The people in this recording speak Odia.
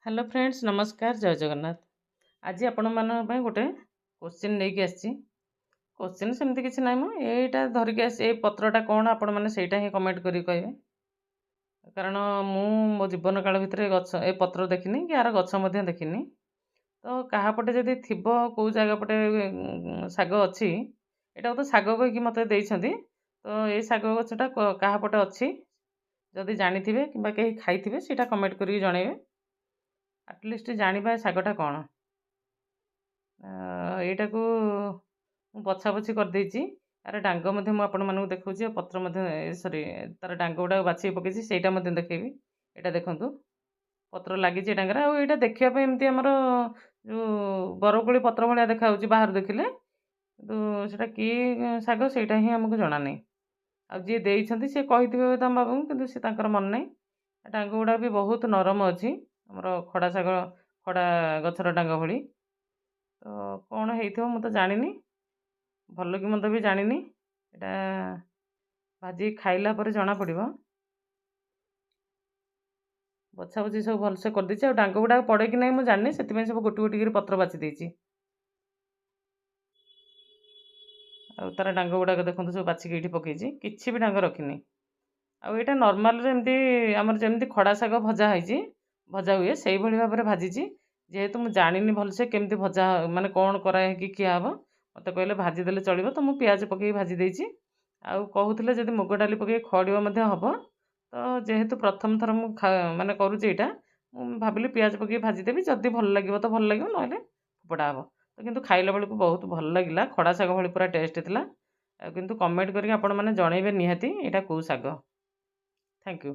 ହ୍ୟାଲୋ ଫ୍ରେଣ୍ଡସ୍, ନମସ୍କାର, ଜୟ ଜଗନ୍ନାଥ। ଆଜି ଆପଣମାନଙ୍କ ପାଇଁ ଗୋଟେ କୋଶ୍ଚିନ୍ ନେଇକି ଆସିଛି। କୋଶ୍ଚିନ୍ ସେମିତି କିଛି ନାହିଁ, ମୁଁ ଏଇଟା ଧରିକି ଆସିଛି। ଏଇ ପତ୍ରଟା କ'ଣ, ଆପଣମାନେ ସେଇଟା ହିଁ କମେଣ୍ଟ କରିକି କହିବେ। କାରଣ ମୁଁ ମୋ ଜୀବନ କାଳ ଭିତରେ ଗଛ ଏ ପତ୍ର ଦେଖିନି କି ଆର ଗଛ ମଧ୍ୟ ଦେଖିନି। ତ କାହା ପଟେ ଯଦି ଥିବ, କେଉଁ ଜାଗା ପଟେ ଶାଗ ଅଛି, ଏଇଟାକୁ ତ ଶାଗ କହିକି ମୋତେ ଦେଇଛନ୍ତି। ତ ଏଇ ଶାଗ ଗଛଟା କାହା ପଟେ ଅଛି, ଯଦି ଜାଣିଥିବେ କିମ୍ବା କେହି ଖାଇଥିବେ, ସେଇଟା କମେଣ୍ଟ କରିକି ଜଣାଇବେ। ଆଟଲିଷ୍ଟ ଜାଣିବା ଏ ଶାଗଟା କ'ଣ। ଏଇଟାକୁ ମୁଁ ବଛା ବଛି କରିଦେଇଛି। ଆର ଡାଙ୍ଗ ମଧ୍ୟ ମୁଁ ଆପଣମାନଙ୍କୁ ଦେଖାଉଛି ଆଉ ପତ୍ର ମଧ୍ୟ, ସରି, ତା'ର ଡାଙ୍ଗ ଗୁଡ଼ାକ ବାଛିକି ପକେଇଛି, ସେଇଟା ମଧ୍ୟ ଦେଖେଇବି। ଏଇଟା ଦେଖନ୍ତୁ, ପତ୍ର ଲାଗିଛି ଏ ଡାଙ୍ଗରେ। ଆଉ ଏଇଟା ଦେଖିବା ପାଇଁ ଏମିତି ଆମର ଯେଉଁ ବରକୋଳି ପତ୍ର ଭଳିଆ ଦେଖାହେଉଛି ବାହାରୁ ଦେଖିଲେ, କିନ୍ତୁ ସେଇଟା କି ଶାଗ ସେଇଟା ହିଁ ଆମକୁ ଜଣା ନାହିଁ। ଆଉ ଯିଏ ଦେଇଛନ୍ତି ସିଏ କହିଥିବେ ତମ ବାବୁଙ୍କୁ, କିନ୍ତୁ ସେ ତାଙ୍କର ମନେ ନାହିଁ। ଡାଙ୍ଗ ଗୁଡ଼ା ବି ବହୁତ ନରମ ଅଛି, ଆମର ଖଡ଼ା ଶାଗ, ଖଡ଼ା ଗଛର ଡାଙ୍ଗ ଭଳି। ତ କ'ଣ ହେଇଥିବ ମୁଁ ତ ଜାଣିନି, ଭଲ କି ମନ୍ଦ ବି ଜାଣିନି। ଏଇଟା ଭାଜିକି ଖାଇଲା ପରେ ଜଣାପଡ଼ିବ। ବଛା ବଛି ସବୁ ଭଲସେ କରିଦେଇଛି। ଆଉ ଡାଙ୍ଗ ଗୁଡ଼ାକ ପଡ଼େ କି ନାହିଁ ମୁଁ ଜାଣିନି, ସେଥିପାଇଁ ସବୁ ଗୋଟି ଗୋଟି କରି ପତ୍ର ବାଛି ଦେଇଛି। ଆଉ ତା'ର ଡାଙ୍ଗ ଗୁଡ଼ାକ ଦେଖନ୍ତୁ, ସବୁ ବାଛିକି ଏଇଠି ପକେଇଛି, କିଛି ବି ଡାଙ୍ଗ ରଖିନି। ଆଉ ଏଇଟା ନର୍ମାଲରେ ଏମିତି ଆମର ଯେମିତି ଖଡ଼ା ଶାଗ ଭଜା ହେଇଛି, ଭଜା ହୁଏ, ସେଇଭଳି ଭାବରେ ଭାଜିଛି। ଯେହେତୁ ମୁଁ ଜାଣିନି ଭଲସେ କେମିତି ଭଜା, ମାନେ କ'ଣ କରାହେଇକି ଖିଆ ହେବ, ମୋତେ କହିଲେ ଭାଜିଦେଲେ ଚଳିବ, ତ ମୁଁ ପିଆଜ ପକେଇକି ଭାଜି ଦେଇଛି। ଆଉ କହୁଥିଲେ ଯଦି ମୁଗ ଡାଲି ପକେଇକି ଖଡ଼ିବ ମଧ୍ୟ ହେବ। ତ ଯେହେତୁ ପ୍ରଥମ ଥର ମୁଁ ମାନେ କରୁଛି ଏଇଟା, ମୁଁ ଭାବିଲି ପିଆଜ ପକେଇକି ଭାଜିଦେବି, ଯଦି ଭଲ ଲାଗିବ ତ ଭଲ ଲାଗିବ, ନହେଲେ ଫୋପଡ଼ା ହେବ। ତ କିନ୍ତୁ ଖାଇଲା ବେଳକୁ ବହୁତ ଭଲ ଲାଗିଲା, ଖଡ଼ା ଶାଗ ଭଳି ପୁରା ଟେଷ୍ଟ ଥିଲା। ଆଉ କିନ୍ତୁ କମେଣ୍ଟ କରିକି ଆପଣମାନେ ଜଣାଇବେ ନିହାତି ଏଇଟା କେଉଁ ଶାଗ। Thank you.